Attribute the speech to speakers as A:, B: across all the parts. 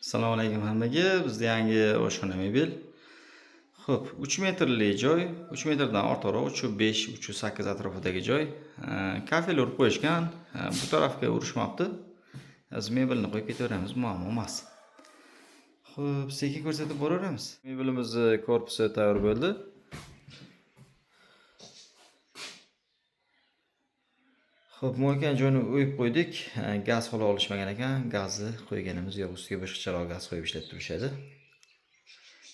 A: Assalomu alaykum hammaga. Bizda yangi oshxona mebel. Xo'p, 3 metrli joy, 3 metrdan ortiqroq, 3.5, 3.8 atrofidagi joy. Kafel urib qo'yishgan. Bu tarafga urishmabdi. Hozir mebelni qo'yib ketaveramiz, muammo emas. Xo'p, sekin ko'rsatib boraveramiz. Mebelimizni korpusi tayyor bo'ldi. Xo'p, mo'ykan joyini o'yib qo'ydik. Gaz holi olishmagan ekan. Gazni qo'yganimiz yo'q. Ustiga boshqacharoq gaz qo'yib ishlatib turishadi.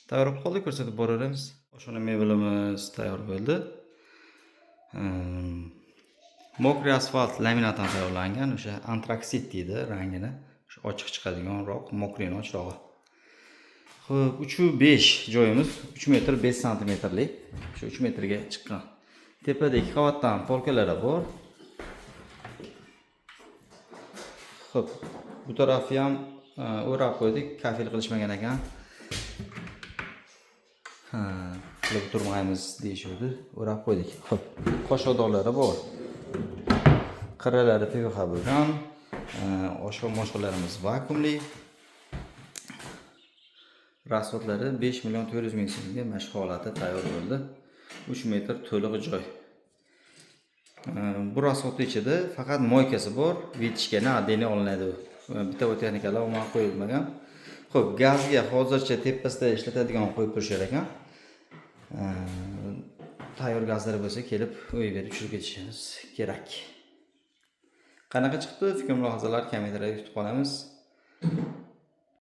A: Tayyor bo'lib qoldi, ko'rsatib boraveramiz. Oshxona mebelimiz tayyor bo'ldi. Мокрый asfalt laminatdan tayyorlangan, o'sha antraksit deydi rangini. O'sha ochiq chiqadiganroq, мокрый ni ochrog'i. Xo'p, 3.5 joyimiz 3 metr 5 santimetrlik. Shu 3 metrga chiqqan. Tepada ikki qavatdan polkalari bor. Xo'p, bu tarafi ham o'rab qo'ydik, kafel qilishmagan ekan. Ha, qilib turmaymiz deyishuvdi, o'rab qo'ydik. Xo'p, qoshiqdonlari bor. Qirralari PVH bo'lgan. Oshxona moshxonalarimiz vakuumli. Расход lari 5 million 400 ming so'mga mana shu holati tayyor bo'ldi. 3 metr to'liq joy. Bu расход ichida faqat moykasi bor, вытяжка ni отдельно olinadi. Bitta texnikalar umuman qo'yilmagan. Xo'p, gazga hozircha tepasida ishlatadigan qo'yib turishar ekan. Tayyor gazlar bo'lsa kelib o'yib berib tushirib ketishimiz kerak. Qanaqa chiqdi? Fikr mulohazalar kommentariyada kutib qolamiz.